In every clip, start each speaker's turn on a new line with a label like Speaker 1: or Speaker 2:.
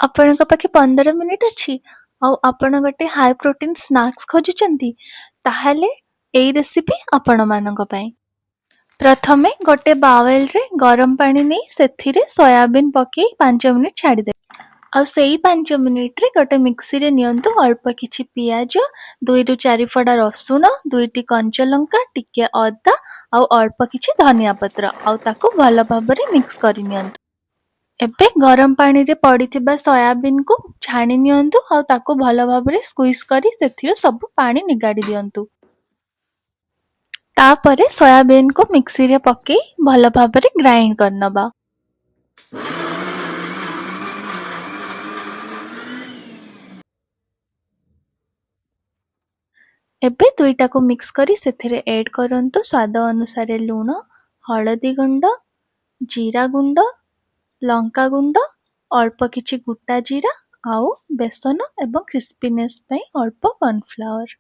Speaker 1: ଆପଣଙ୍କ ପାଖେ 15 ମିନିଟ୍ ଅଛି ଆଉ ଆପଣ ଗୋଟେ ହାଇ ପ୍ରୋଟିନ୍ ସ୍ନାକ୍ସ ଖୋଜୁଛନ୍ତି, ତାହେଲେ ଏଇ ରେସିପି ଆପଣମାନଙ୍କ ପାଇଁ। ପ୍ରଥମେ ଗୋଟେ ବାଉଲରେ ଗରମ ପାଣି ନେଇ ସେଥିରେ ସୋୟାବିନ୍ ପକେଇ 5 ମିନିଟ୍ ଛାଡ଼ିଦେବେ। ଆଉ ସେଇ 5 ମିନିଟ୍ରେ ଗୋଟେ ମିକ୍ସିରେ ନିଅନ୍ତୁ ଅଳ୍ପ କିଛି ପିଆଜ, 2ରୁ 4 ଫଡ଼ା ରସୁଣ, ଦୁଇଟି କଞ୍ଚା ଲଙ୍କା, ଟିକେ ଅଦା ଆଉ ଅଳ୍ପ କିଛି ଧନିଆ ପତ୍ର, ଆଉ ତାକୁ ଭଲ ଭାବରେ ମିକ୍ସ କରିନିଅନ୍ତୁ। ଏବେ ଗରମ ପାଣିରେ ପଡ଼ିଥିବା ସୋୟାବିନ୍କୁ ଛାଣି ନିଅନ୍ତୁ ଆଉ ତାକୁ ଭଲ ଭାବରେ ସ୍କୁଇଜ୍ କରି ସେଥିରୁ ସବୁ ପାଣି ନିଗାଡ଼ି ଦିଅନ୍ତୁ। ତାପରେ ସୋୟାବିନ୍କୁ ମିକ୍ସିରେ ପକେଇ ଭଲ ଭାବରେ ଗ୍ରାଇଣ୍ଡ କରିନେବା। ଏବେ ଦୁଇଟାକୁ ମିକ୍ସ କରି ସେଥିରେ ଏଡ୍ କରନ୍ତୁ ସ୍ୱାଦ ଅନୁସାରେ ଲୁଣ, ହଳଦୀ ଗୁଣ୍ଡ, ଜିରା ଗୁଣ୍ଡ, ଲଙ୍କା ଗୁଣ୍ଡ, ଅଳ୍ପ କିଛି ଗୋଟା ଜିରା ଆଉ ବେସନ ଏବଂ କ୍ରିସ୍ପିନେସ୍ ପାଇଁ ଅଳ୍ପ କର୍ଣ୍ଣଫ୍ଲାୱାର।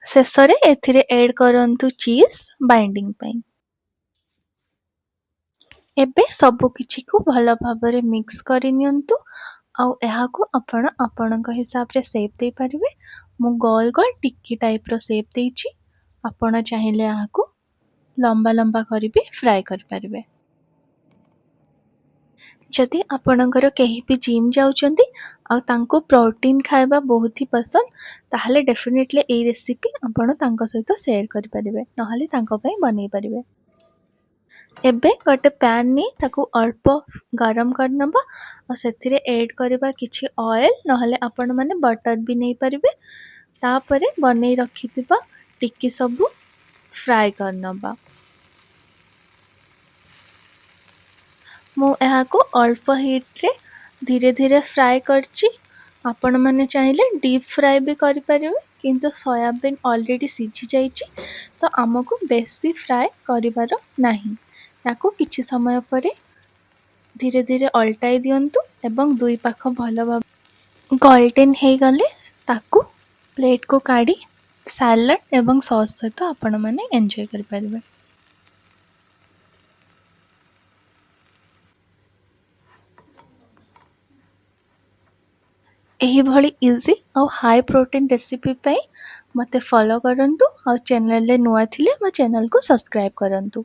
Speaker 1: ଶେଷରେ ଏଥିରେ ଏଡ୍ କରନ୍ତୁ ଚିଜ୍ ବାଇଣ୍ଡିଂ ପାଇଁ। ଏବେ ସବୁ କିଛିକୁ ଭଲ ଭାବରେ ମିକ୍ସ କରିନିଅନ୍ତୁ ଆଉ ଏହାକୁ ଆପଣ ଆପଣଙ୍କ ହିସାବରେ ସେପ୍ ଦେଇପାରିବେ। ମୁଁ ଗୋଲ ଗୋଲ ଟିକି ଟାଇପ୍ର ସେପ୍ ଦେଇଛି। ଆପଣ ଚାହିଁଲେ ଏହାକୁ ଲମ୍ବା ଲମ୍ବା କରି ବି ଫ୍ରାଏ କରିପାରିବେ। ଯଦି ଆପଣଙ୍କର କେହି ବି ଜିମ୍ ଯାଉଛନ୍ତି ଆଉ ତାଙ୍କୁ ପ୍ରୋଟିନ୍ ଖାଇବା ବହୁତ ହି ପସନ୍ଦ, ତାହେଲେ ଡେଫିନେଟଲି ଏଇ ରେସିପି ଆପଣ ତାଙ୍କ ସହିତ ସେୟାର କରିପାରିବେ, ନହେଲେ ତାଙ୍କ ପାଇଁ ବନେଇ ପାରିବେ। ଏବେ ଗୋଟେ ପ୍ୟାନ୍ ନେଇ ତାକୁ ଅଳ୍ପ ଗରମ କରିନେବା ଆଉ ସେଥିରେ ଏଡ୍ କରିବା କିଛି ଅଏଲ୍, ନହେଲେ ଆପଣମାନେ ବଟର୍ ବି ନେଇପାରିବେ। ତାପରେ ବନେଇ ରଖିଥିବା ଟିକି ସବୁ ଫ୍ରାଏ କରିନେବା। ମୁଁ ଏହାକୁ ଅଳ୍ପ ହିଟ୍ରେ ଧୀରେ ଧୀରେ ଫ୍ରାଏ କରିଛି। ଆପଣମାନେ ଚାହିଁଲେ ଡିପ୍ ଫ୍ରାଏ ବି କରିପାରିବେ, କିନ୍ତୁ ସୋୟାବିନ୍ ଅଲରେଡ଼ି ସିଝି ଯାଇଛି, ତ ଆମକୁ ବେଶୀ ଫ୍ରାଏ କରିବାର ନାହିଁ। ତାକୁ କିଛି ସମୟ ପରେ ଧୀରେ ଧୀରେ ଅଲଟାଇ ଦିଅନ୍ତୁ ଏବଂ ଦୁଇ ପାଖ ଭଲ ଭାବେ ଗୋଲ୍ଡେନ୍ ହେଇଗଲେ ତାକୁ ପ୍ଲେଟ୍କୁ କାଢ଼ି ସାଲାଡ଼ ଏବଂ ସସ୍ ସହିତ ଆପଣମାନେ ଏନ୍ଜୟ କରିପାରିବେ। ଏହିଭଳି ଇଜି ଆଉ ହାଇ ପ୍ରୋଟିନ୍ ରେସିପି ପାଇଁ ମୋତେ ଫଲୋ କରନ୍ତୁ ଆଉ ଚ୍ୟାନେଲରେ ନୂଆ ଥିଲେ ମୋ ଚ୍ୟାନେଲକୁ ସବସ୍କ୍ରାଇବ୍ କରନ୍ତୁ।